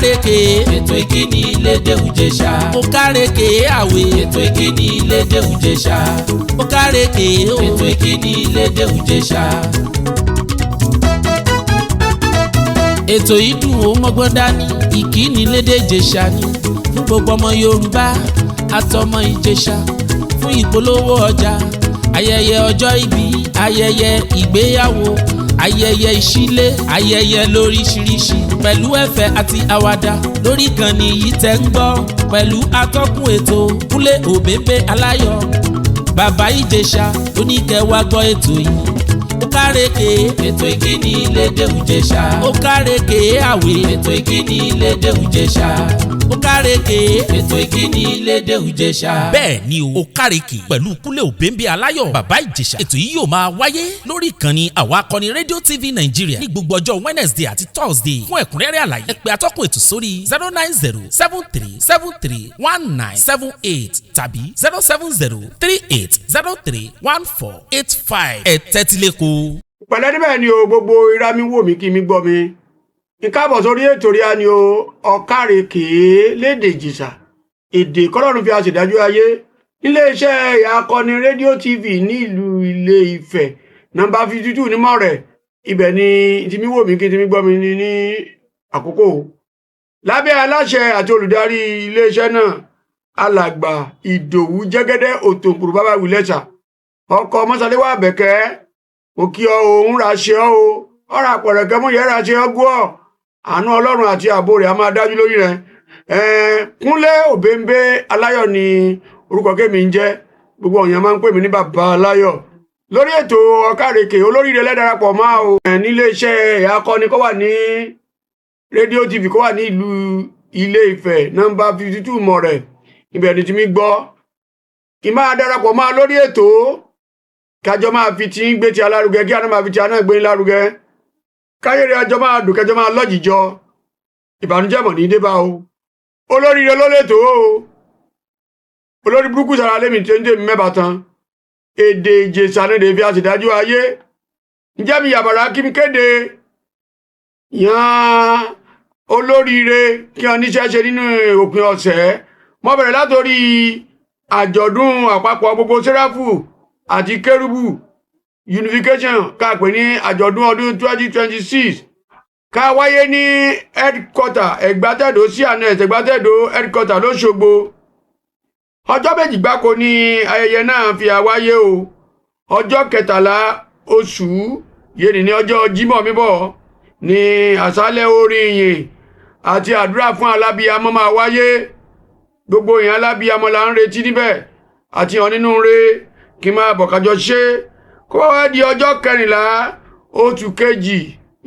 kárèké. Ètò ìkíni lédè Ìjẹ̀ṣà. Ó kárèké àwẹ̀. Ètò ìkíni lédè Ìjẹ̀ṣà. Ó kárèké o. Ètò ìkíni lédè Ìjẹ̀ṣà. Ètò yìí dùn ó mọ́gbọ́n dání, ìkíni lédè Ìjẹ̀ṣà ni fún gbogbo ọmọ Yorùbá àtọmọ Ìjẹ̀ṣà, fún ìpolówó ọjà, ayẹyẹ ọjọ́ ìbí, ayẹyẹ ìgbéyàwó, ayẹyẹ ìṣílé, ayẹyẹ lóríṣiríṣi pẹ̀lú ẹ̀fẹ̀ àti àwàdà lórí ìkànnì yìí tẹ́ ń gbọ́ pẹ̀lú atọ́kùn ètò Kúnlé Òbèbè Aláyọ̀, Bàbá Ìjẹ̀ṣà oníkẹwàá gbọ́ ètò yìí. Ó kárèké. Ètò ìkíni lédè Ìjẹ̀ṣà. Ó kárèké àwẹ̀. Ètò ìkíni lédè Ìjẹ̀ṣà. Ó kárèké. Ètò ìkíni lédè Ìjẹ̀ṣà. Bẹ́ẹ̀ ni o, ó kárèké pẹ̀lú Kúnlé Òbèbè Aláyọ̀, Bàbá Ìjẹ̀ṣà. Ètò yìí yóò máa wáyé lórí ìkànnì Àwọn Akọni Rédíò TV Nàìjíríà ní gbogbo ọjọ́ Wednesday àti Thursday. Fún ẹ̀kúnrẹ́rẹ́ àlàyé, ẹ pè atọ́kùn ètò sórí 09073731978 tàbí 07038031485. Ẹ tẹ́tí lẹ́kọ̀ọ́. Pẹ̀lẹ́ níbẹ̀ ni o, gbogbo ira mi wò mí kí mi gbọ́ mi. Ìkáàbọ̀ sórí ètò ríà ni o, Ọ̀kàrèké lédè Ìjẹ̀ṣà, èdè kọ́lọ́run fi aṣèdájọ́ ayé, níléeṣẹ́ Ìyá Akọni Rédíò TV ní ìlú Ilé Ifẹ̀, nọ́mbà 52 ní Mọ̀rẹ̀. Ibẹ̀ ni tí mi wò mí kí tí mi gbọ́ mi ní àkókò. Lábẹ́ aláṣẹ àti olùdarí iléeṣẹ́ náà, Alàgbà Ìdòwú Jẹ́gẹ́dẹ́ Òtòǹkùrù, Bàbá Wìlẹ́sà, ọkọ Mọ́sálẹ́wà Àbẹ̀kẹ́, mo kí ọ òun ra ṣe ọ o, ọ̀rọ̀ àpọ̀rẹ̀kẹ́ mú yẹ́ra ṣe ọ gún ọ. Àánú Ọlọ́run àti ààbò rẹ̀ a máa dájú lórí rẹ̀. Kúnlé Òbèǹbé Aláyọ̀ ni orúkọ kémi ń jẹ́. Gbogbo ọ̀yàn máa ń pè mí ní Bàbá Aláyọ̀. Lórí ètò Ọ̀kàrèkè, olóríire lẹ́darapọ̀ máa o nílé iṣẹ́ Ìyá Akọni kó wà ní Rédíò TV, kó wà ní ìlú Ilé Ifẹ̀, nọ́mbà 52 Mọ̀rẹ̀. Ibẹ̀ ni tí mi gbọ́ kí máa darapọ̀ máa lórí ètò, kájọ máa fi tí ń gbé ti alárugẹ, kí àná máa fi ti àná gbé lárugẹ, káyèrè àjọ máa dùn, kẹjọ máa lọ́jìjọ. Ìbànújẹ́ mọ̀ ní débá o. Olóríire ló lè tó o. Olórí burúkú sara lémi tí ń tèmi mẹ́ba tán. Èdè Ìjẹ̀ṣà ní èdè fi àṣìdájú ayé. Ǹjẹ́ mi yàbàrá kí n kéde yan olóríire kí wọn níṣẹ́ ṣe nínú òpin ọ̀sẹ̀. Mo bẹ̀rẹ̀ látòrí àjọ̀dún àpapọ̀ gbogbo Sẹ́ráfù àti Kérúbù unification, ká pè ní àjọ̀dún ọdún 2026, ká wáyé ní headquarter Ẹ̀gbátẹ̀dó, cns Ẹ̀gbátẹ̀dó headquarter lọ́ṣogbo. Ọjọ́ 2 gbáko ni ayẹyẹ náà fi àwáyé o. Ọjọ́ 13 oṣù yẹnì ní ọjọ́ Jímọ̀ míbọ̀ ní àṣálẹ́ orin ìyìn àti àdúrà fún alábíyamọ máa wáyé. Gbogbo èèyàn alábíyamọ là ń retí níbẹ̀ àti hàn nínú re kí n máa bọ̀ kájọ ṣe. Kó wá di ọjọ́ 14 oṣù kejì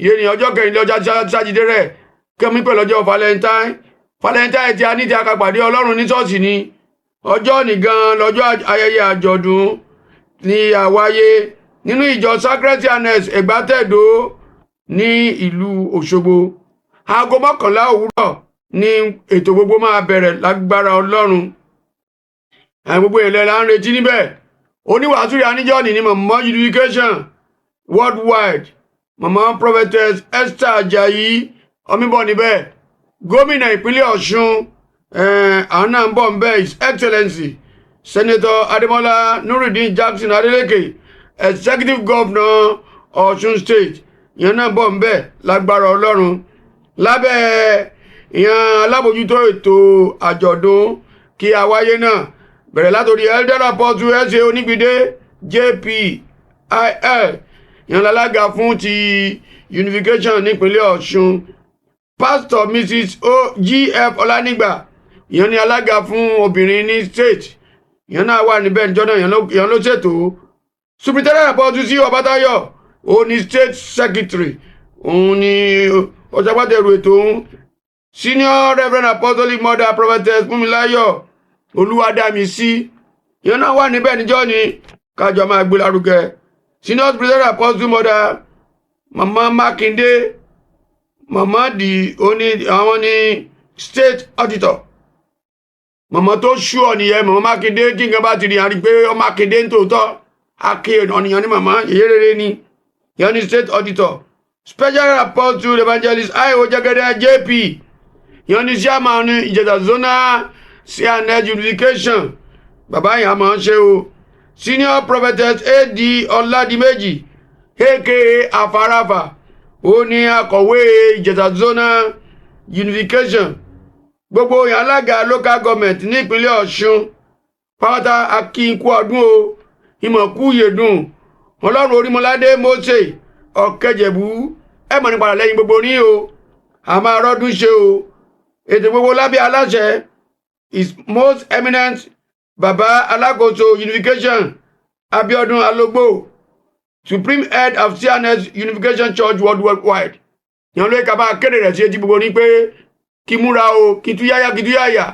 yẹn ní ọjọ́ 14, ọjọ́ sátidé rẹ̀ kẹ́mi pẹ̀lú ọjọ́ Valentine. Valentine tí a ní tí a kà pàdé Ọlọ́run ní ṣọ́ọ̀ṣì ni. Ọjọ́ nìgan lọ́jọ́ ayẹyẹ àjọ̀dún ní àwáyé nínú ìjọ Sacred Annex Ẹ̀gbátẹ̀dó ní ìlú Òṣogbo. Aago 11 òwúrọ̀ ní ètò gbogbo máa bẹ̀rẹ̀ lágbára Ọlọ́run. Gbogbo ìlẹ̀ là ń retí níbẹ̀. Oníwàásù rẹ̀ aníjọ́ ní Mọ̀mọ́ unification worldwide, Mọ̀mọ́ Prophetess Esther Ajayi ọmíbọ̀ níbẹ̀. Gómìnà ìpínlẹ̀ Ọ̀ṣun, àwọn náà ń bọ̀ níbẹ̀, His Excellency Senator Adémọ́lá Nurudeen Jackson Adeleke, Executive Governor Ọ̀ṣun State, ìyẹn náà bọ̀ níbẹ̀ lágbára Ọlọ́run. Lábẹ́ ìyẹn alábòjútó ètò àjọ̀dún kí a wáyé náà bẹ̀rẹ̀ látòrí Elder Apostle S.A. Onígbìdé JP IL, ìyẹn lálága fún ti unification nípínlẹ̀ Ọ̀ṣun. Pastor Mrs. O G.F. Ọlánígbà, ìyẹn ní alága fún obìnrin ní state, ìyẹn náà wà níbẹ̀ níjọ́ náà, ìyẹn ló ṣètò. Superintendent Apostle C. Ọbátáyọ̀, òun ní state secretary, òun ní ọ̀ṣàgbàtẹ̀rù ètò òun. Senior Reverend Apostolic Mother Prophetess Fúnmiláyọ̀ Olúwadámisí, ìyẹn náà wà níbẹ̀ níjọ́ ni kájọ máa gbé lárugẹ. Senior Superintendent Apostle Mother Mama Makinde, mama di oní àwọn ní state auditor, mama tó ṣú ọ nìyẹn, Mama Mákindé. Tí nǹkan bá ti rí àrí pé ọ Mákindé ń tòótọ́ aké ọ̀nìyàn ní mama yèyé rere ni, ìyẹn ní state auditor. Special Apostle Evangelist I.O. Jẹ́gẹ́dẹ́ JP, Ìyẹn ní chairman Ìjẹ̀ṣà zonal C&S unification. Bàbá yẹn a máa ń ṣe o. Senior prophetess A.D. Ọládìméjì, aka Afarafa, ó ní akọ̀wé Ìjẹ̀ṣà zonal unification. Gbogbo yẹn alága local government nípínlẹ̀ Ọ̀ṣun pátá, akínkú ọdún o, ìmọ̀kú yèdùn. Ọlọ́run Orímọládé Mósè Ọ̀kẹ́jẹ̀bú, ẹ̀ mọ̀ nípa lẹ́yìn gbogbo ní o, a máa rọ́dún ṣe o. Ètò gbogbo lábẹ́ aláṣẹ His Most Eminent Baba Alákòóso Unification Abiodun Alogbo, Supreme Head of C&S Unification Church Worldwide. Ìyẹn ló ká bá kéde rẹ̀ sí etí gbogbo ní pé kí múra o, kí túyáyá, kí túyáyà,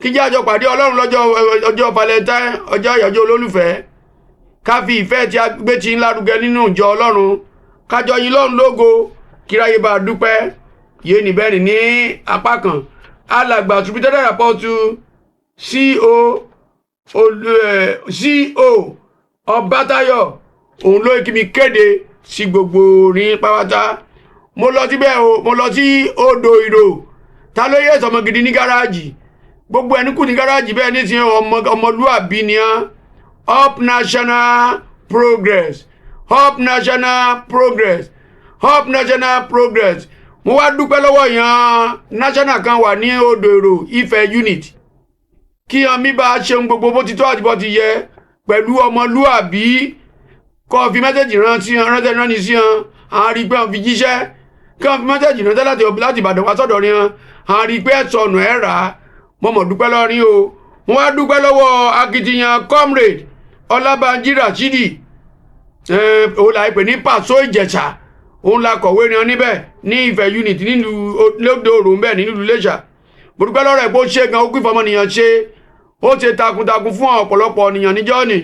kí jẹ́ àjọ pàdé Ọlọ́run lọ́jọ́ ọjọ́ Valentine, ọjọ́ ìyàjọ́ olólùfẹ́, ká fi ìfẹ́ tí a gbé ti ń lárugẹ nínú ìjọ Ọlọ́run, kájọ yìn Lọ́run lógo, kíráyé bá a dúpẹ́. Yé ní bẹ́ẹ̀ ní apá kan, alàgbà Superintendent Apostle Co Ọbátáyọ̀, òun ló kí mi kéde sí gbogbo orin pátá. Mo lọ síbẹ̀ o, mo lọ sí Odò Ìrò. Ta ló yẹ sọmọ gidi ní gáràjì? Gbogbo ẹni kù ní gáràjì bẹ́ẹ̀ nísìnyí, ọmọlúàbí ni án. Up national progress, up national progress, up national progress. Mo wá dúpẹ́ lọ́wọ́ yan national kan wà ní Odò Èrò Ifẹ̀ unit, kí yan mi bá ṣeun gbogbo bó ti tó àti bó ti yẹ pẹ̀lú ọmọlúàbí, kọ́ fi message ránṣẹ́ ránni sí yan, à ń rí i pé wọ́n fi jíṣẹ́. Kí wọ́n fi message ránṣẹ́ láti Ìbàdàn wá sọ́dọ̀ yan, à ń rí i pé ẹ̀sọ̀nù ẹ̀ rà á. Mo mọ̀ dúpẹ́ lọ́rin o. Mo wá dúpẹ́ lọ́wọ́ akitiyan Comrade Ọlábànjí Rashidi, òun là ń pè ní Pàṣọ Ìjẹ̀ṣà, òun la kọ̀wé yan níbẹ̀ ní Ifẹ̀ unit nílùú lóde òrùn bẹ́ẹ̀ nílùú Iléṣà. Mo dúpẹ́ lọ́rọ̀ ẹ̀ pé ó ṣe gan, ó kú ìfọmọnìyàn ṣe, ó ṣe takuntakun fún ọ̀pọ̀lọpọ̀ ènìyàn níjọ́ ni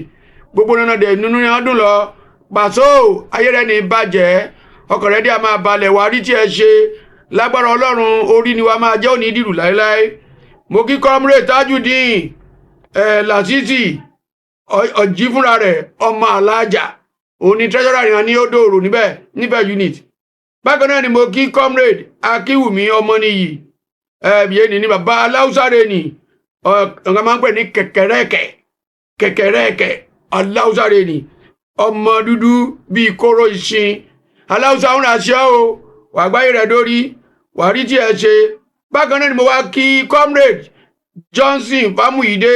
gbogbo nínú dẹ̀ nínú yẹn dùn lọ. Pàṣọ ayé rẹ̀ ní bàjẹ́, ọkàn rẹ̀ dí a máa balẹ̀, wá rí tí ẹ ṣe lágbára Ọlọ́run, orí ni wa máa jẹ́ òní dìrù láéláé. Mo kí Comrade Tajudeen ẹ̀ Lásìsì ọ̀jí fúnra rẹ̀, ọmọ alájà, òun ni treasurer yẹn ní Odò Òrò níbẹ̀ níbẹ̀ unit. Bákan náà ni mo kí Comrade Akínwùmí Ọmọnìyí, ẹ̀ yẹn ní bàbá aláùsáré ni, ọ̀gá máa ń pè ní kẹ̀kẹ́rẹ́kẹ̀, kẹ̀kẹ́rẹ́kẹ̀ aláùsáré ni, ọmọ dúdú bíi kóró ìṣin aláùsá ń raṣẹ́ o, wà gbáyé rẹ̀ dórí, wà rí tí ẹ ṣe. Bákan náà ni mo wá kí Comrade Johnson Fámúyídé,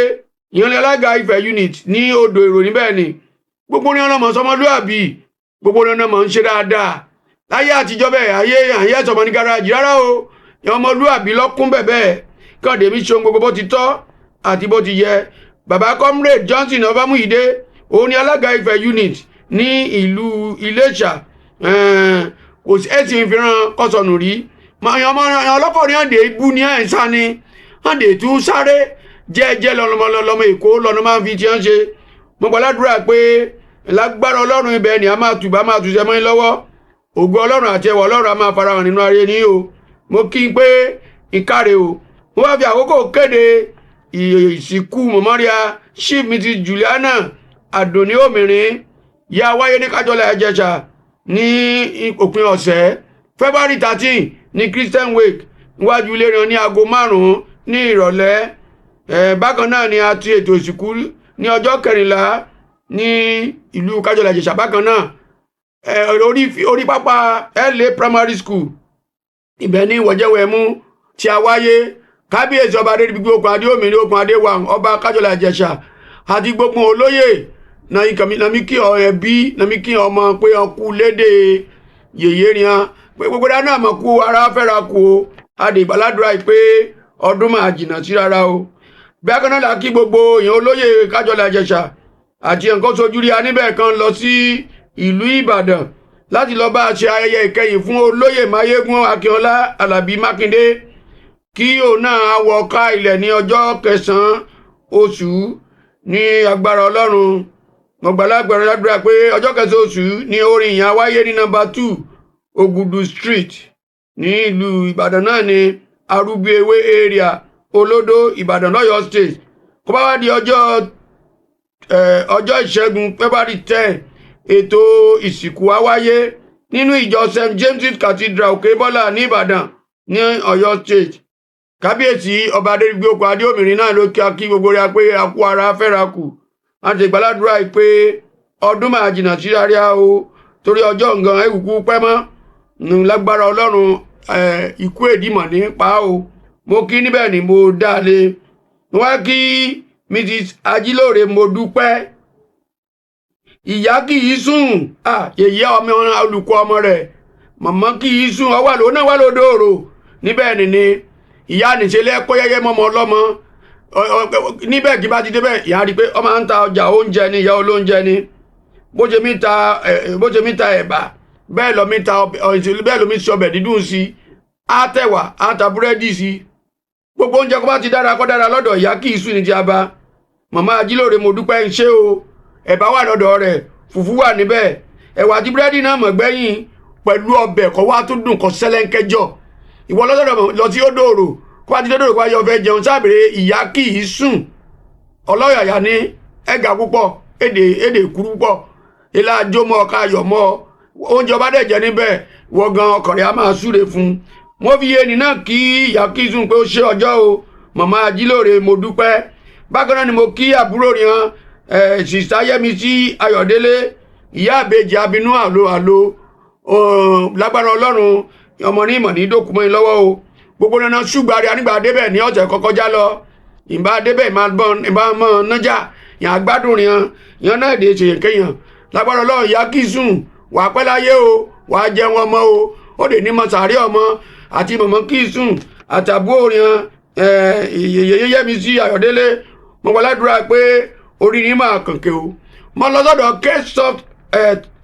ìyẹn ní alága Ifẹ̀ unit ní Odò Èrò níbẹ̀ ni. Gbogbo ní ọlọmọ sọmọlúàbí, gbogbo ní ọlọmọ ń ṣe dáadáa. Láyé àtijọ́ bẹ́ẹ̀, ayé àyè sọmọ ní gáràjì rárá o, ìyẹn ọmọlúàbí lọ́kún bẹ́ẹ̀ kọ́ọ̀dé mi ṣe ohun gbogbo bó ti tọ́ àti bó ti yẹ. Bàbá Comrade Johnson Ọbámúyídé, òun ni alága Ifẹ̀ unit ní ìlú Iléṣà. Kò sí ẹ̀sìn ìfihàn kọ́sọ̀nù rí ọmọ ọlọ́kọ̀ ní àǹdè ibú ní ẹ̀ ń sá ni àǹdè tún sáré jẹ́ẹ́jẹ́ lọ́mọ Èkó lọ́nà máa ń fi tiẹ́ ń ṣe. Mo gbàdúrà pé lágbára Ọlọ́run ibẹ̀ ni a máa tùbà máa tùṣẹ́ mọ́ yín lọ́wọ́, ògo Ọlọ́run àti ẹwà Ọlọ́run a máa farahàn nínú ayé ní o. Mo kí n pé ìkáre o. Mo wá fi àkókò kéde ìsìnkú mọ̀mọ́ríà Chief Mrs Juliana Àdùnní Òmìnirin ya wáyé ní Kájọlá Ìjẹ̀ṣà ní òpin ọ̀sẹ̀. February 13 ní Christian wake níwájú ilé rẹ̀ ní aago 5 ní ìrọ̀lẹ́. Bákan náà ni a ti ètò ìsìnkú ní ọjọ́ 14 ní ìlú Kájọlá Ìjẹ̀ṣà bákan náà, orí pápá LA Primary School, ibẹ̀ ní wọ̀jẹ̀wẹ̀mú tí a wáyé. Kábíyèsí Ọba Adédìgbò Okùn Adé Òmìnir Okùn Adé wa, Ọba Kájọlá Ìjẹ̀ṣà àti gbogbo olóyè nàmí kí ẹbí nàmí kí ọmọ pé ọkú lédè yèyé rian pé gbogbo dáná àmọ́ kú ara fẹ́ra kú o. Adè ìgbàládùra pé ọdún máa jìnnà sí rárá o. Bákan náà la kí gbogbo èèyàn olóyè Kájọlá Ìjẹ̀ṣà àti nǹkan sojú rí aníbẹ̀ kan lọ sí ìlú Ìbàdàn láti lọ bá a ṣe ayẹyẹ ìkẹyìn fún olóyè Máyégún Akínọlá Alábí Mákindé, kí òun náà wọ ká ilẹ̀ ní ọjọ́ 9 oṣù ní agbára Ọlọ́run. Mo gbàlagbàrà ládùúrà pé ọjọ́ 9 oṣù ní orin ìyẹn wáyé ní nọ́mbà 2 Ògùdù Street ní ìlú Ìbàdàn náà ní Arúgbéewé area, Olódó, Ìbàdàn, lọ́yọ̀ State. Kó bá wá di ọjọ́ Ìṣẹ́gun, February 10, ètò ìsìnkú á wáyé nínú ìjọ St James Cathedral, Òkèbọ́là ní Ìbàdàn ní Ọ̀yọ́ State. Kábíyèsí ọba Adéríbigbé Okùn Adé Òmìnirin náà ló kí gbogbo rẹ̀ pé a kú ara fẹ́ra kù. A ti gbàládùra pé ọdún máa jìnnà sí àríyá o, torí ọjọ́ nǹkan ẹ̀kúkú pẹ́ mọ́ lágbára Ọlọ́run, ikú èdìmọ̀ ní pa o. Mo kí níbẹ̀ ni mo dá lé. Wọ́n kí Mrs. Ajílóore mo dúpẹ́. Ìyá kì í sùn, yèyé ọmọ olùkọ́ ọmọ rẹ̀ màmá kì í sùn, ọwọ́ àlọ́ náà wà lódòrò níbẹ̀ ni ìyá nìṣẹ́lẹ̀ kọ́ yẹ́yẹ́ mọ́mọ́ ọlọ́mọ níbẹ̀. Kí bá ti débẹ̀, ìyá rí i pé ọmọ ń ta ọjà oúnjẹ ni, ìyá olóúnjẹ ni. Bó ṣe mi ta ẹ̀bà, bẹ́ẹ̀ lọ mi ta bẹ́ẹ̀ ló mi ṣe ọbẹ̀ dídùn sí i, á tẹ̀wà, á ta búrẹ́dì sí i. Gbogbo oúnjẹ kó bá ti dára kó dára lọ́dọ̀ ìyá kì í sùn ní ti aba. Màmá Ajílóore mo dúpẹ́ ń ṣe o. Ẹ̀bà wà lọ́dọ̀ rẹ̀, fùfú wà níbẹ̀, ẹ̀wà àti búrẹ́dì náà mọ̀ gbẹ́yìn, pẹ̀lú ọbẹ̀ kó wá tó dùn kó sẹ́lẹ̀ńkẹ́jọ. Ìwọ lọ́dọ̀ lọ sí odòrò, kó bá ti dódòrò kó bá yọ fẹ́ jẹun sábẹ̀rẹ̀ ìyá kì í sùn. Ọlọ́yàyà ní ẹ̀gà púpọ̀, èdè kúrú púpọ̀, ilá àjọmọ́ ọ̀ka ayọ̀ mọ́ oúnjẹ ọba dẹ̀ jẹ́ níbẹ̀, wọ́n gan ọkàn rẹ̀ á máa súre fún un. Mo fi yéènì náà kí ìyá kì í sùn pé ó ṣe ọjọ́ o. Màmá Ajílóore mo dúpẹ́. Bákan náà ni mo kí àbúrò rẹ̀ sìsá Yẹ́misí Ayọ̀délé, ìyá àbèjì abinú àlò àlò, lágbára Ọlọ́run ọmọ ní ìmọ̀ ní dòkúmọ́ yín lọ́wọ́ o. Gbogbo nana ṣùgbàrí anígbà débẹ̀ ní ọ̀sẹ̀ kọkọjá lọ, ìbá débẹ̀ ìbá mọ́ nájà yàn àgbádùn yàn yàn náà èdè ṣèyànkéyàn. Lágbára Ọlọ́run ìyá kì í sùn, wàá pẹ́ láyé o, wàá jẹun ọmọ o, ó lè ní mọ sàárẹ̀ ọmọ àti mọ̀mọ́ kì í sùn àtàbúrò yàn Yẹ́misí Ayọ̀délé. Mo wà ládùúrà pé orí ni máa kànkè o. Mo lọ sọ́dọ̀ Ksoft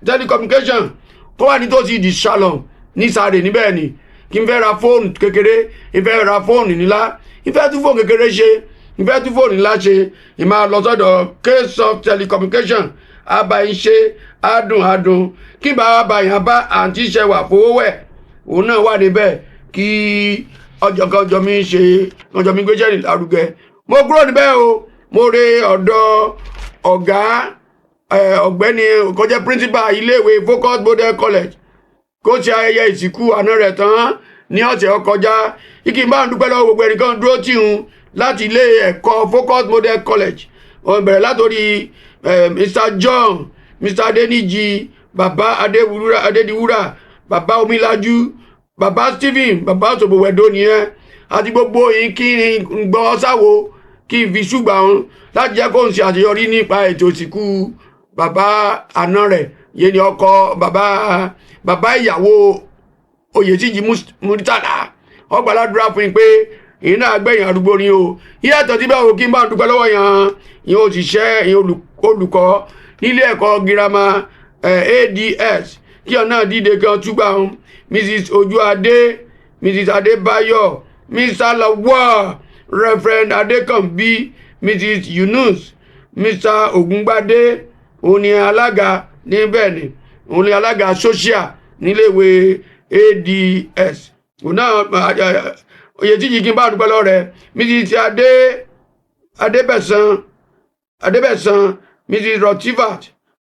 Telecommunication kó wà nítòsí di Shalom ní sáré níbẹ̀ ni, kí n fẹ́ ra fóònù kékeré, n fẹ́ ra fóònù ńlá, n fẹ́ tún fóònù kékeré ṣe, n fẹ́ tún fóònù ńlá ṣe. N máa lọ sọ́dọ̀ Ksoft Telecommunication, abayín ṣe adùn adùn. Kí bá abayín bá àǹtí ṣẹwà fowówẹ̀, òun náà wà níbẹ̀, kí ọjọ́ kan ọjọ́ mi ṣe ọjọ́ mi gbéṣẹ́ lárugẹ. Mo kúrò níbẹ̀ o, mo re ọ̀dọ̀ ọ̀gá ọ̀gbẹ́ni kọjá principal iléèwé Focus Model College kó ṣe ayẹyẹ ìsìnkú àná rẹ̀ tán ní ọ̀sẹ̀ ọkọjá. Ike bá ń dúpẹ́ lọ́wọ́ gbogbo ẹnìkan dúró tì ń láti ilé ẹ̀kọ́ Focus Model College. Wọ́n bẹ̀rẹ̀ látòrí Mr. John, Mr. Adeniji, bàbá Adédiwúrà, bàbá Omílájú, bàbá Stephen, bàbá Òṣòbòwẹ̀dọ nìyẹn, àti gbogbo yìí kí n gbọ́ sáwo kí n fi ṣùgbà wọn láti jẹ́ kó n ṣe àṣeyọrí nípa ètò ìsìnkú bàbá àná rẹ̀, yé ni ọkọ bàbá ìyàwó Oyètìjì Murtala. Ọgbàládùra fún yín pé ìyín náà gbẹ̀yìn arúgbó ni o. Yíyàtọ̀ tí báwo kí n bá dúpẹ́ lọ́wọ́ yẹn ìyẹn òṣìṣẹ́ ìyẹn olùkọ́ nílé ẹ̀kọ́ girama ADS kí ọ̀nà dìde kan túgbà wọn, Mrs. Ojúadé, Mrs. Adébáyọ̀, Mr. Lawal, Reverend Adékànbí, Mrs. Yunus, Mr. Ògúngbadé, òun ni alága níbẹ̀ ni òun ni alága social níléèwé ADS. Òun náà Oyètìjì kí n bá dúpẹ́ lọ́wọ́ rẹ̀. Mrs. Adébẹ̀sán, Mrs. Rotivat,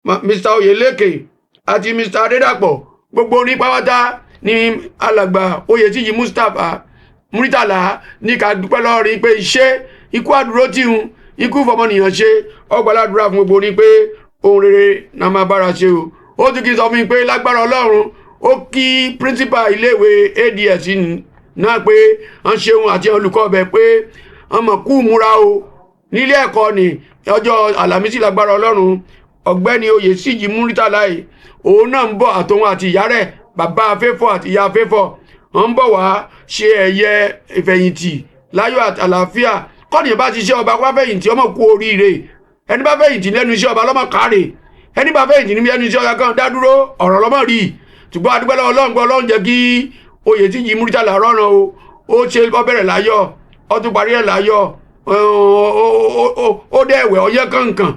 Mr. Oyeleke àti Mr. Adédàpọ̀, gbogbo ní pátá ní alàgbà Oyètìjì Mustapha Muritala ní ká dúpẹ́ lọ́wọ́ rí pé iṣẹ́ ikú àdúró tí ń ikú fọmọnìyàn ṣe. Ọgbàládùra fún gbogbo ní pé ohun rere náà máa bára ṣe o. Ó tún kí n sọ fún mi pé lágbára Ọlọ́run, ó kí principal iléèwé ADS náà pé wọ́n ṣeun àti olùkọ́ ọbẹ̀ pé wọ́n mọ̀ kú múra o nílé ẹ̀kọ́ ní ọjọ́ Àlàmísì. Lágbára Ọlọ́run ọ̀gbẹ́ni Oyèsíjì Muritala yìí òun náà ń bọ̀, àtòun àti ìyá rẹ̀, bàbá afẹ́fọ́ àti ìyá afẹ́fọ́, wọ́n ń bọ̀ wá ṣe ẹ̀yẹ ìfẹ̀yìntì láyọ̀ àlàáfíà. Kọ́nìyàn bá ti ṣe ọba kó bá fẹ̀yìntì, ọmọ kú oríire. Ẹni bá fẹ̀yìntì lẹ́nu iṣẹ́ ọba lọ́mọ kárè, ẹni bá fẹ̀yìntì níbi ẹnu iṣẹ́ ọba kan dá dúró ọ̀rọ̀ lọ́mọ rí. Ṣùgbọ́n adúgbò Ọlọ́run gbọ́ Ọlọ́run jẹ́ kí Oyètìjì Muritala rọrùn o. Ó ṣe ó bẹ̀rẹ̀ láyọ̀, ó tún parí ẹ̀ láyọ̀, ó dẹ̀ ẹ̀wẹ̀ ọyẹ́ kankan,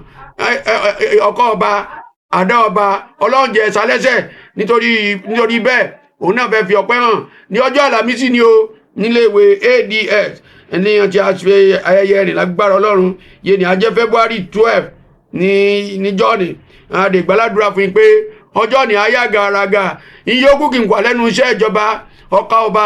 ọkọ ọba àdá ọba Ọlọ́run jẹ́ sálẹ́sẹ̀. Nítorí bẹ́ẹ̀ òun náà fẹ́ fi ọpẹ́ hàn ní ọjọ́ Àlàmísì ni o níléèwé ADS ní ọtí àṣẹ ayẹyẹ rìn. Lágbára Ọlọ́run yé ni ajẹ́ February 12 ní níjọ́ ni àdègbàládùra fún yín pé ọjọ́ ní ayá gàràgà ìyókù kì í wà lẹ́nu iṣẹ́ ìjọba. Ọkà ọba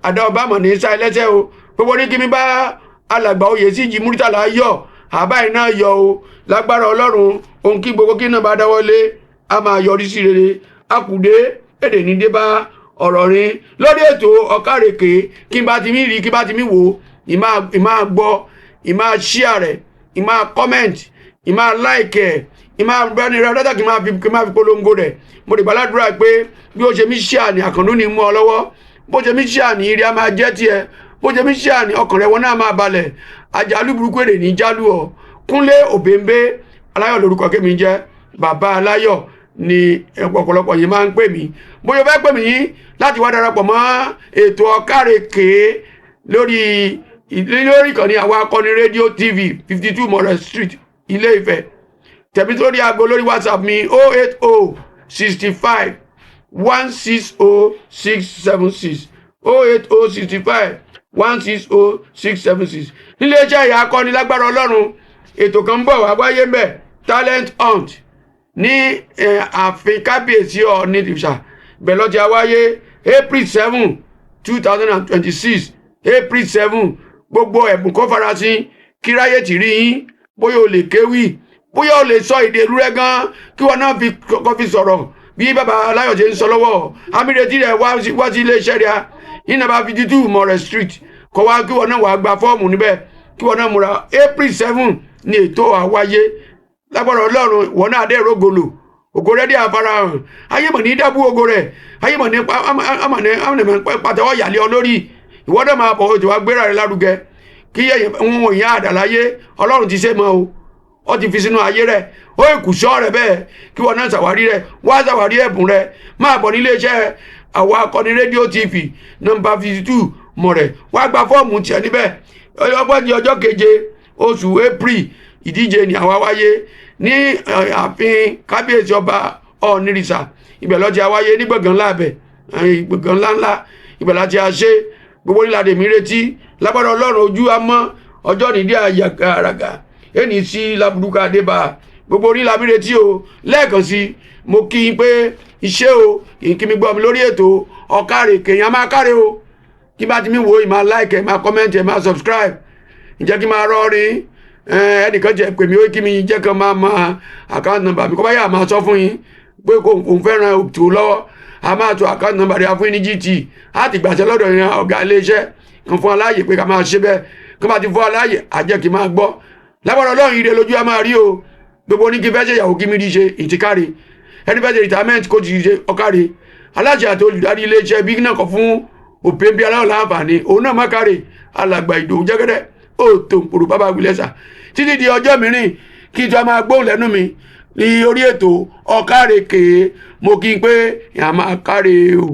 àdá ọba mọ̀ ní sá ẹlẹ́sẹ̀ o. Gbogbo ní kí mi bá alàgbà Oyèsíjì Múrítàlá yọ̀, àbá iná yọ o. Lágbára Ọlọ́run, ohun kí gbogbo kí náà bá dáwọ́lé a máa yọrí sí rere. Akùdé èdè ní dé bá ọ̀rọ̀ rin lórí ètò Ọ̀kàrèké. Kí n bá ti mí rí, kí n bá ti mí wò, ìmá gbọ́, ìmá share rẹ̀, ìmá comment, ìmá like ẹ̀, ìmá bẹ́ni rẹ dátà, kí n máa fi polongo rẹ̀. Mo dìgbà ládùúrà pé bí ó ṣe mí share ní àkàndún ní mú ọ lọ́wọ́, bó ṣe mí share ní ire á máa jẹ́ tiẹ̀, bó ṣe mí share ní ọkàn rẹ̀ wọn náà máa balẹ̀. Àjálù burúkú èrè ní jálù ọ. Kúnlé Òbèǹbé Aláyọ̀ lórúkọ kémi jẹ́, bàbá Aláyọ̀ ni ọ̀pọ̀lọpọ̀ yìí máa ń pè mí. Bóyá o fẹ́ pè mí láti wá darapọ̀ mọ́ ètò Ọ̀kàrèké lórí ìkànnì àwọn akọni rédíò TV, 52 Mọ̀rẹ̀ Street, Ilé Ifẹ̀, tẹ̀mí sórí aago lórí WhatsApp mi, 080 65 160 676, 080 65 160 676. Nílé iṣẹ́ ìyá akọni, lágbára Ọlọ́run, ètò kan ń bọ̀ wá wáyé ń bẹ̀, talent hunt, ní ààfin kábíyèsí Ọọ̀ni ìṣà bẹ́ẹ̀ lọ́ọ́ ti wáyé April 7, 2026, April 7. Gbogbo ẹ̀bùn kó farasin kíráyè tì rí yín. Bóyá o lè kéwì, bóyá o lè sọ èdè ìlú rẹ gan, kí wọn náà fi kọ́ fi sọ̀rọ̀ bí bàbá Aláyọ̀ ṣe ń sọ lọ́wọ́. Amírètí rẹ̀ wá sí iléeṣẹ́ rẹ̀ ní nàbà 52 Mọ̀rẹ̀ Street, kọ́ wá kí wọn náà wàá gba fọ́ọ̀mù níbẹ̀, kí wọn náà múra. April 7 ní ètò àwáyé. Lágbára Ọlọ́run, ìwọ náà dé rògòlò, ògo rẹ̀ dé àfarahàn. Ayé mọ̀ ní dábú ògo rẹ̀, ayé mọ̀ ní pàtẹ́wọ́ yàlẹ́ ọ lórí. Ìwọ náà máa bọ̀, ètò wa gbéra rẹ̀ lárugẹ kí ń wọ̀nyí àdàláyé. Ọlọ́run ti ṣe mọ́ o, ó ti fi sínú ayé rẹ̀, ó ìkùsọ́ rẹ̀ bẹ́ẹ̀ kí wọn náà ṣàwárí rẹ̀, wá ṣàwárí ẹ̀bùn rẹ̀. Máa bọ̀ nílé iṣẹ́ àwọn akọni rédíò TV, nọ́mbà 52 Mọ̀rẹ̀, wá gba fọ́ọ̀mù tiẹ̀ níbẹ̀. Ọgbọ́n di ọjọ́ 7 oṣù April, ìdíje ni àwa wáyé ní ààfin kábíyèsí ọba Ọ̀nìrìsà. Ibẹ̀ ló ti wáyé ní gbọ̀ngàn ńlá abẹ, gbọ̀ngàn ńláńlá ibẹ̀ láti ṣe. Gbogbo nílàdé mi retí. Lágbára Ọlọ́run, ojú amọ́ ọjọ́ nídìí àràgà ẹni sí labuduka àdébà. Gbogbo onílà mi retí o. Lẹ́ẹ̀kan sí, mo kí n pé iṣẹ́ o, kì í kí mi gbọ́ mi lórí ètò Ọ̀kàrèké. Yẹn máa káre o. Kí bá ti mi wo, ìmáa like, ẹ̀ máa comment, ẹ̀ máa subscribe. Ǹjẹ́ kí máa rọrin ẹnìkan jẹ́ pèmí, ó kí mi jẹ́ kan máa mọ account number mi kọ́ bá yà máa sọ fún yín pé kò ń fẹ́ràn ètò lọ́wọ́. A máa tó account number rẹ̀ fún yín ní GT. Á ti gbàṣẹ lọ́dọ̀ yẹn ọ̀gá iléeṣẹ́ kan fún aláàyè pé ká máa ṣe bẹ́ẹ̀. Kí wọ́n bá ti fún aláàyè, àjẹ́ kí máa gbọ́. Lágbára Ọlọ́run, ire lójú a máa rí o. Gbogbo ní kí fẹ́ ṣe ìyàwó, kí mi rí ṣe ìtìkáre, ẹni fẹ́ ṣe retirement kó ti ṣe ọ̀káre. Aláṣẹ àti olùdarí iléeṣẹ́ bí náà kọ fún Òpèbí Aláwọ̀ láǹfààní òun náà má káre. Alàgbà Ìdòwú Jẹ́gẹ́dẹ́ ó tó ń pòrò bàbá Wìlẹ́sà. Títí di ọjọ́ mìíràn kí n tó máa gbóhùn lẹ́nu mi ní orí ètò Ọ̀kàrèké, mo kí n pé ìyá máa káre o.